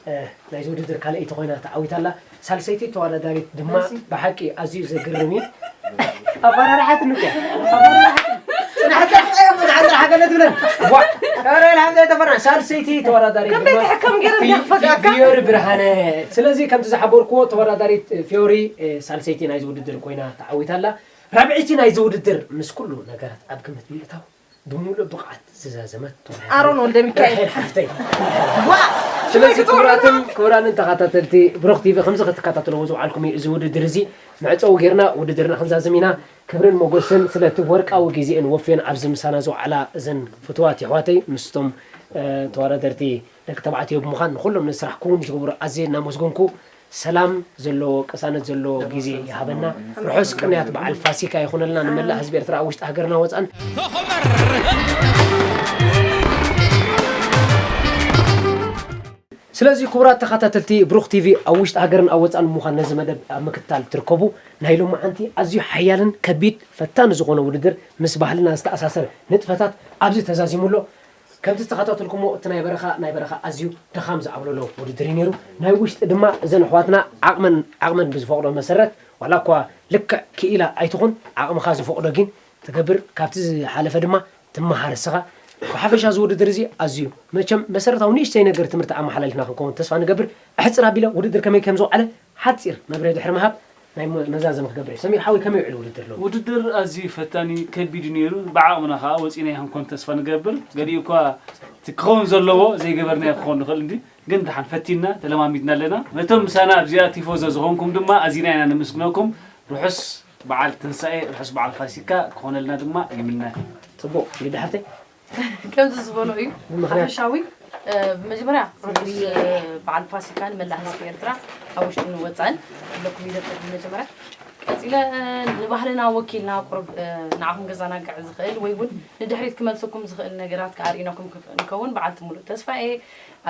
እ፣ ናይዚ ውድድር ካልኣይቲ ኮይና ተዓዊታ ኣላ። ሳልሰይቲ ተወዳዳሪት ድማ ብሓቂ ኣዝዩ ዘግርም እዩ። ኣፈራርሓትኒ እኮ። ኣፈራርሓትኒ። ጽናሕካ ጥራይ እሞ ዝሓንሳእ ሓገለ ትብለን። ዋ! ኧረ ኢልካ ዘይተፈራ-፣ ሳልሰይቲ ተወዳዳሪት ድማ ትሕከም ገይረ ፊ-፣ እንዲያ ክፈትኣካ? ፊዮሪ ብርሃነ። ስለዚ ከምቲ ዝሓበርክዎ ተወዳዳሪት ፊዮሪ፣ እ፣ ሳልሰይቲ ናይዚ ውድድር ኮይና ተዓዊታ ኣላ። ራብዐይቲ ናይዚ ውድድር ምስ ኩሉ ነገራት ኣብ ግምት ብምእታው ብምሉእ ብቕዓት ዝዛዘመት ኣሮን ወልደ ሚካኤል። ራሄል ሓፍተይ። ዋ! ስለዚ ሽመይ ክብራትን ክብራንን ተኸታተልቲ ብሩኽ ቲቪ፣ ከምዚ ክትከታተልዎ ዝወዓልኩም እዩ። እዚ ውድድር እዚ መዕጸዊ ጌርና ውድድርና ክንዛዝም ኢና። ክብርን ሞገስን ስለቲ ወርቃዊ ግዜኤን ወፍየን ኣብዚ ምሳና ዝወዓላ እዘን ፍቱዋት የሕዋተይ ምስቶም፣ እ፣ ተወዳደርቲ ደቂ ተባዕትዮ ብምዃን ንኹሎም ነዚ ስራሕ ክውን ዝገብሩ ኣዝየ እናመስገንኩ፣ ሰላም ዘለዎ ቅሳነት ዘለዎ ግዜ ይሃበና። ርሑስ ቅንያት በዓል ፋሲካ ይኹነልና ንመላእ ህዝቢ ኤርትራ ኣብ ውሽጢ ሃገርና ወጻን። ስለዚ ክቡራት ተኸታተልቲ ብሩኽ ቲቪ፣ ኣብ ውሽጢ ሃገርን ኣብ ወጻን ብምዃን ነዚ መደብ ኣብ ምክትታል ትርከቡ፣ ናይ ሎማዓንቲ ኣዝዩ ሓያልን ከቢድ ፈታኒ ዝኾነ ውድድር ምስ ባህልና ዝተኣሳሰር ንጥፈታት ኣብዚ ተዛዚሙ ኣሎ። ከምቲ ዝተኸታተልኩሞ እቲ ናይ በረኻ፣ ናይ በረኻ ኣዝዩ ድኻም ዝዓብለሎ ውድድር እዩ ነይሩ። ናይ ውሽጢ ድማ እዘን ኣሕዋትና ዓቕመን፣ ዓቕመን ብዝፈቕዶ መሰረት፣ ዋላ እኳ ልክዕ ክኢላ ኣይትኹን፣ ዓቕምኻ ዝፈቕዶ ግን ትገብር፣ ካብቲ ዝሓለፈ ድማ ትመሃር እስኻ። ብሓፈሻ እዚ ውድድር እዚ ኣዝዩ መቸም መሰረታዊ ንእሽተይ ነገር ትምህርቲ ኣመሓላሊፍና ክንከውን ተስፋ ንገብር። ኣሕጽር ኣቢለ ውድድር ከመይ ከም ዝወዓለ ሓጺር መብርሂ ድሕሪ ምሃብ ናይ መ-፣ መዛዘሚ ክገብር እየ። ሰሚር ሓወይ ከመይ ውዕል ውድድር ኣሎ? ውድድር ኣዝዩ ፈታኒ ከቢድ እዩ ነይሩ። ብዓቕምና ከኣ ወጺና ይኾንኮን ተስፋ ንገብር። ገሊኡ እኳ እቲ ክኸውን ዘለዎ ዘይገበርናዮ ክኸውን ንኽእል እንዲ፣ ግን ደሓን ፈቲንና ተለማሚድና ኣለና። ነቶም ምሳና ኣብዚኣ ቲፎዞ ዝኾንኩም ድማ ኣዚና ኢና ነመስግነኩም። ርሑስ በዓል ትንሳኤ፣ ርሑስ በዓል ፋሲካ ክኾነልና ድማ ይምነ። ጽቡቕ፣ ሊዳ ሓፍተይ። ከምዚ ዝበሎ እዩ። ብምኽንያት ሓፈሻዊ ብመጀመርያ ርሑስ በዓል ፋሲካ ንመላእ ህዝቢ ኤርትራ ኣብ ውሽጥን ወጻእን ክብለኩም ይደፍር። ብመጀመርያ ቀጺለ ንባህልና ወኪልና ቁሩብ ንዓኹም ከዘናግዕ ዝኽእል ወይ እውን ንድሕሪት ክመልሰኩም ዝኽእል ነገራት ከኣ ርኢናኩም ክንከውን በዓልቲ ሙሉእ ተስፋ እየ።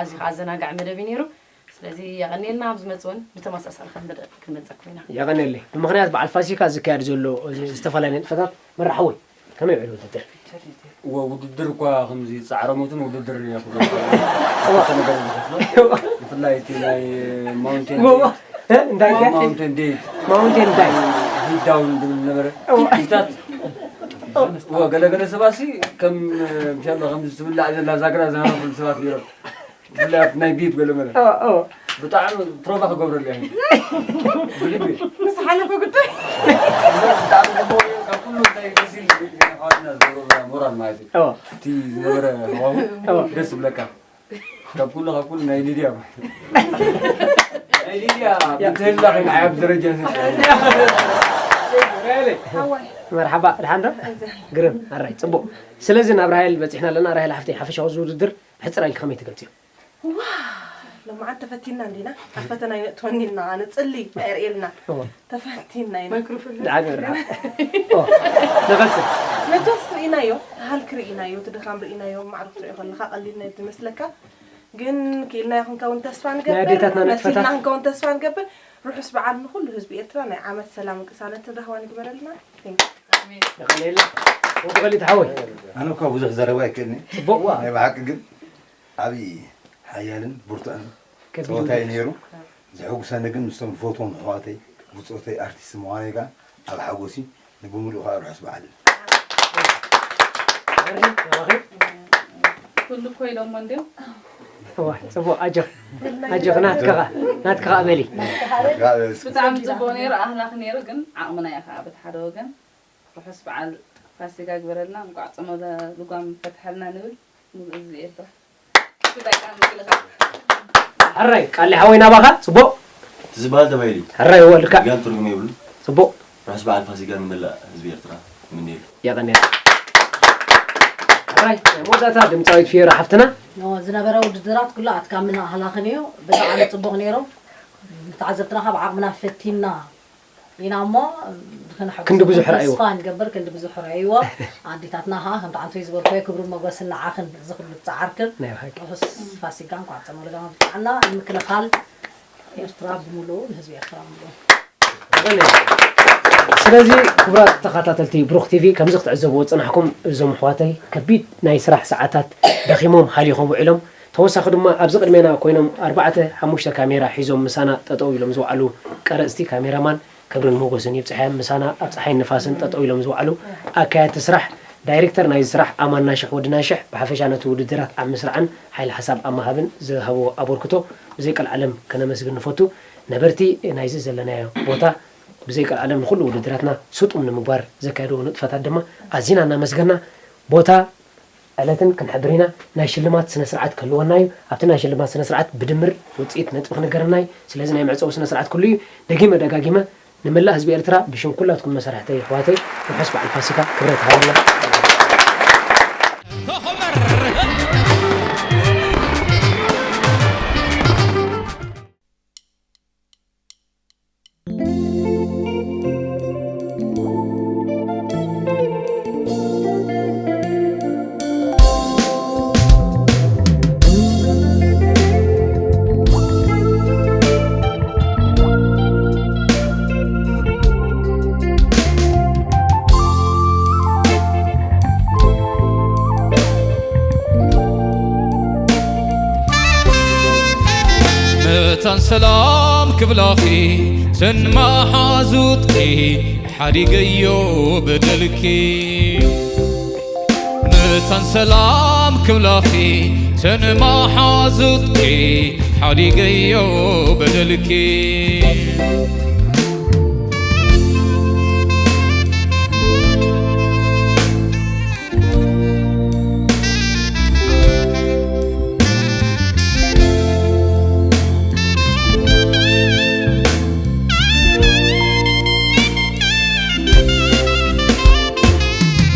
ኣዝዩ ከኣ ኣዘናጋዒ መደብ እዩ ነይሩ። ስለዚ የቐንየልና። ኣብ ዝመጽእ እውን ብተመሳሳሊ ክንመጸኩም ኢና። የቐንየለይ። ብምኽንያት በዓል ፋሲካ ዝካየድ ዘሎ እዚ ዝተፈላለየ ንጥፈታት መራሕወይ ከመይ ውዒሉ ውድድር? እወ፣ ውድድር እኳ ከምዚ ጻዕረ ሞትን ውድድር እያ ኩሉ። እወ። ክልተ ነገር እዩ ዝኸፍሎ። እወ። ብፍላይ እቲ ናይ ማውንቴን እወ፣ እወ። ዴት። እ? እንታይ ከ? ማውንቴን ዴት። ማውንቴን ዳይ። ሂድ ዳውን ዝብል ነበረ። እወ። ቲታት። እወ፣ ገለ ገለ ሰባት ሲ ከም፣ ምሻሎ ከምዚ ትብላዕ ዘላ ዛግራ ዝሃረፉሉ ሰባት ነይሮም። ብፍላይ ኣብቲ ናይ ቢት ገለ መለ። እወ፣ እወ። ብጣዕሚ ፕሮቫ ክገብረሉ እየ። ብልቢ። ምስ ሓለፈ ጉዳይ። ብጣዕሚ ጽቡቕ እዩ። ካብ ኩሉ እንታይ ደስ ኢሉ ኣሕዋትና ዝገብሩልና ሞራል ማለት እዩ። እወ። እቲ ዝነበረ ሃዋሁ እወ። ደስ ይብለካ። ካብ ኩሉ፣ ካብ ኩሉ ናይ ሊድያ ማለት እዩ። ናይ ሊድያ ብትህላ ከይንዓያ ብደረጃ ዝብል። መርሓባ፣ ደሓን ዶ? ግርም፣ ኣራይ፣ ጽቡቕ። ስለዚ ናብ ራሄል በጺሕና ኣለና። ራሄል ሓፍተይ፣ ሓፈሻዊ እዚ ውድድር ብሕጽር ኢልኪ ከመይ ትገልጽዮ? ዋ፣ ሎማዓንቲ ተፈቲና እንዲና። ኣብ ፈተና ይነእትወኒ ኢልና ንጽሊ፣ ኣየርእየልና። እወ። ተፈቲና ኢና። ማይክሮፎን። ደሓን ይበርሃ። ኦ፣ ንቐጽል። መቸስ ርኢናዮ፣ ሃልክ ርኢናዮ፣ እቲ ድኻም ርኢናዮ፣ ማዕረ ክትሪኦ ከለኻ ቀሊል ናይ ዝመስለካ። ግን ክኢልናዮ ክንከውን ተስፋ ናይ ንገብር፣ ኣዴታትና ንጥፈታት። መሲልና ክንከውን ተስፋ ንገብር። ርሑስ በዓል ንኹሉ ህዝቢ ኤርትራ፣ ናይ ዓመት ሰላምን ቅሳነትን ራህዋን ይግበረልና። Thank you። የቐንየልና። ወዲ ኸሊድ ሓወይ። ኣነ እኳ ብዙሕ ዘረባ ኣይክእልኒ። ጽቡቕ። ናይ ብሓቂ ግን ዓብዪ ሓያልን ብርቱዕን ከቢድ ጸወታ እዩ ውድድር። ነይሩ። ዘሐጉሰኒ ግን ምስቶም ዝፈትዎም ኣሕዋተይ፣ ብጾተይ ኣርቲስት ምዃነይ ከኣ ኣብ ሓጎሲ ንብምሉኡ ከኣ ርሑስ በዓል። ኩሉ እኮ ኢሎሞ እንድዮም። እዋ፣ ጽቡቕ፣ ኣጆኽ። ኣጆኽ፣ ናትካ ኸኣ፣ ናትካ ኸኣ በሊ። ብጣዕሚ ጽቡቕ ነይሩ፣ ኣህላኺ ነይሩ፣ ግን ዓቕምና እዩ ኸኣ በቲ ሓደ ወገን። ርሑስ በዓል ፋሲጋ ግበረልና፣ እንቋዕ ጾመ ልጓም ፈትሐልና ንብል። ሙሉእ ህዝቢ ኤርትራ። ብጣዕሚ ምክልኻል። ሕራይ፣ ቃሊ ሓወይ ናባኻ፣ ጽቡቕ። እቲ ዝበሃል ተባሂሉ እዩ። ሕራይ፣ እወ፣ ልክዕ። ጋል ትርጉም የብሉን። ጽቡቕ። ርሑስ በዓል ፋሲጋ ንመላእ ህዝቢ ኤርትራ ንምነየሉ። የቐንየልና። ሕራይ፣ ናይ መወዳእታ ድምጻዊት ፊዮሪ ሓፍትና። ኖ፣ ዝነበረ ውድድራት ኩሉ ኣድካምን ኣህላኽን እዩ። ብጣዕሚ ጽቡቕ ነይሩ። ተዓዘብትና ካብ ዓቕምና ፈቲንና ኢና እሞ፣ ክንሕጉሰኩም ክንዲ ብዙሕ ረኣይዎ። ተስፋ ንገብር፣ ክንዲ ብዙሕ ረኣይዎ። ኣዴታትና ኸኣ፣ ከምቲ ዓንቶይ ዝበልኩዮ፣ ክብርን ሞገስን ንዓኽን፣ እዚ ኩሉ ጻዕርክን። ናይ ብሓቂ። ርሑስ ፋሲጋ፣ እንኳዕ ጾመ ልጓም ኣብጽሓና። ንምክልኻል ኤርትራ ብምሉኡ፣ ንህዝቢ ኤርትራ ብምሉኡ። ስለዚ፣ ክቡራት ተኸታተልቲ ብሩኽ ቲቪ፣ ከምዚ ክትዕዘብዎ ዝጸናሕኩም፣ እዞም ኣሕዋተይ፣ ከቢድ ናይ ስራሕ ሰዓታት ደኺሞም፣ ሃሊኾም ውዒሎም፣ ተወሳኺ ድማ ኣብዚ ቅድሜና ኮይኖም ኣርባዕተ ሓሙሽተ ካሜራ ሒዞም ምሳና ጠጠው ኢሎም ዝወዓሉ ቀረጽቲ፣ ካሜራማን፣ ክብርን ሞጎስን ይብጽሓዮም። ምሳና ኣብ ጸሓይን ንፋስን ጠጠው ኢሎም ዝወዓሉ ኣካየድቲ ስራሕ፣ ዳይሬክተር ናይዚ ስራሕ ኣማን ናሽሕ ወዲ ናሽሕ ብሓፈሻ ነቲ ውድድራት ኣብ ምስራዕን ሓይሊ ሓሳብ ኣብ ምሃብን ዝሃብዎ ኣበርክቶ ብዘይ ቀልዓለም ከነመስግን ንፈቱ። ነበርቲ ናይዚ ዘለናዮ ቦታ ብዘይ ቀልዓለም ንኹሉ ውድድራትና ስጡም ንምግባር ዘካየድዎ ንጥፈታት ድማ ኣዚና እናመስገና ቦታ ዕለትን ክንሕብር ኢና። ናይ ሽልማት ስነ ስርዓት ክህልወና እዩ። ኣብቲ ናይ ሽልማት ስነ ስርዓት ብድምር ውፅኢት ነጥቢ ክንገረና እዩ። ስለዚ ናይ መዕፀዊ ስነ ስርዓት ክህሉ እዩ። ደጊመ ደጋጊመ ንመላእ ህዝቢ ኤርትራ ብሽም ኩላትኩም መሳርሕተይ ኣሕዋተይ ርሑስ በዓል ፋሲካ ክብረት ሃቡና። መታን ሰላም ክብላኺ ተን መሓዙትኪ ሓዲገዮ በደልኪ። መታን ሰላም ክብላኺ ተን መሓዙትኪ ሓዲገዮ በደልኪ።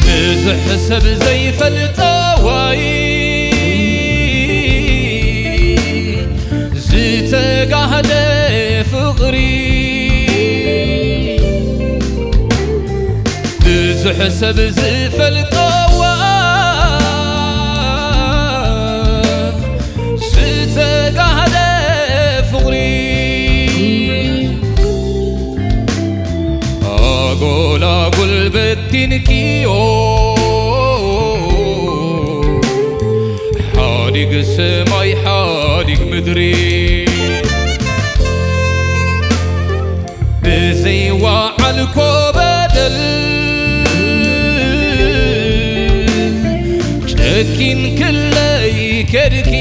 ብዙሕ ሰብ ዘይፈልጦ ወይ ብዙሕ ሰብ ዝፈልጠዋ ዝተጋህደ ፍቕሪ ኣጎላጉል በቲንኪዮ ሓዲግ ሰማይ ሓዲግ ምድሪ ብዘይወዓልኮ በደል ጨኪን ክለይ ከድኪ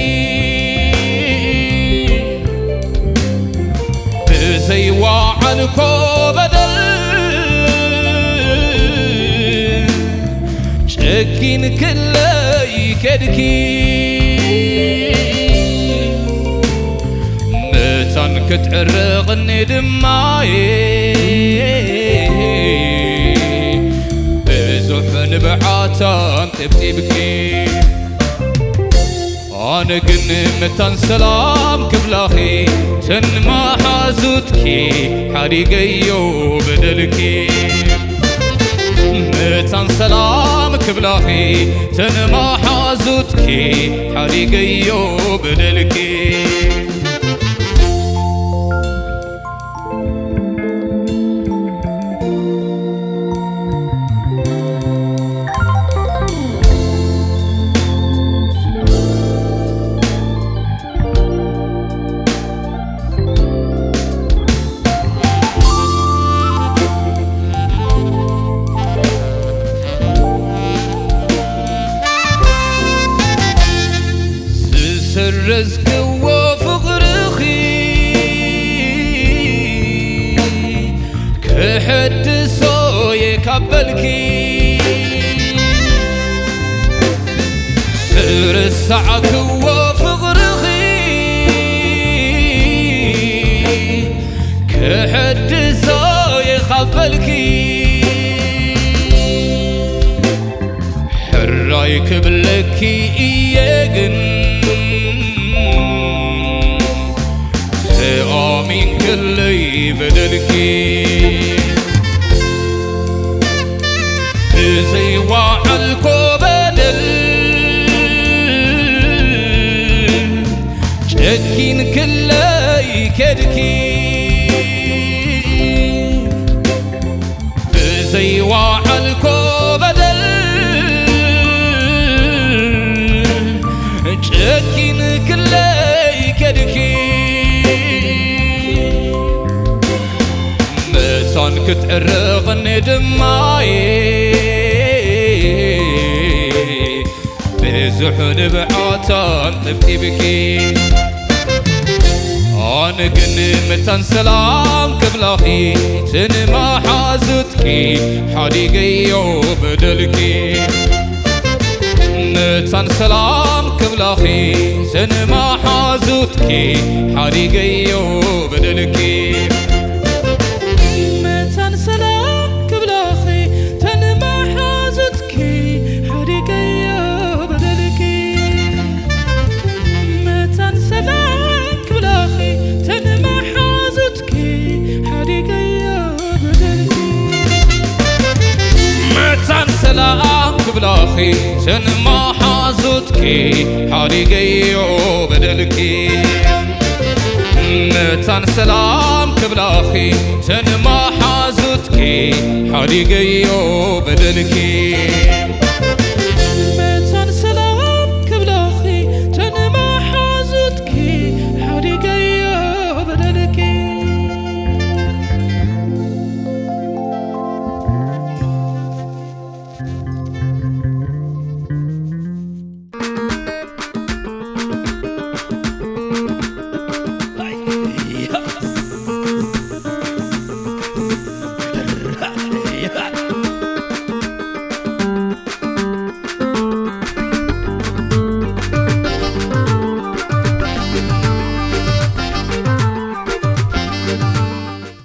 ብዘይወዓልኮ በደል ጨኪን ክለይ ከድኪ መታን ክትዕረቕኒ ድማየ ብዙሕ ንብዓታን ጥብጢብኪ ኣነ ግን መታን ሰላም ክብላኺ ተንመሓዙትኪ ሓዲገዮ በደልኪ መታን ሰላም ክብላኺ ተንመሓዙትኪ ሓዲገዮ በደልኪ ዝሰረዝክዎ ፍቕርኺ ክሕድሶ እየ ካብ በልኪ ዝረሳዕክዎ ፍቕርኺ ክሕድሶ እየ ካብ በልኪ ሕራይ ክብለኪ እየ ግን ተኣሚንክለይ በደልኪ ብዘይወዓልኮ በደል ጨኪንክለይ ከድኪ ብዘይወዓልኮ በደል ጨኪንክለይ ከድኪ መታን ክትዕረቕኒ ድማየ ብዙሕ ንብዓታን ጥብጢብኪ ኣነ ግን መታን ሰላም ክብላኺ ትንመሓዙትኪ ሓዲገዮ በደልኪ መታን ሰላም ክብላኺ ትንመሓዙትኪ ሓዲገዮ በደልኪ መታን ሰላም ክብላኺ ተንመሓዙትኪ ሓዲገዮ በደልኪ መታን ሰላም ክብላኺ ተንመሓዙትኪ ሓዲገዮ በደልኪ መታን ሰላም ክብላኺ ተንመሓዙትኪ ሓዲገዮ በደልኪ መታን ሰላም ክብላኺ ተንመሓዙትኪ ሓዲገዮ በደልኪ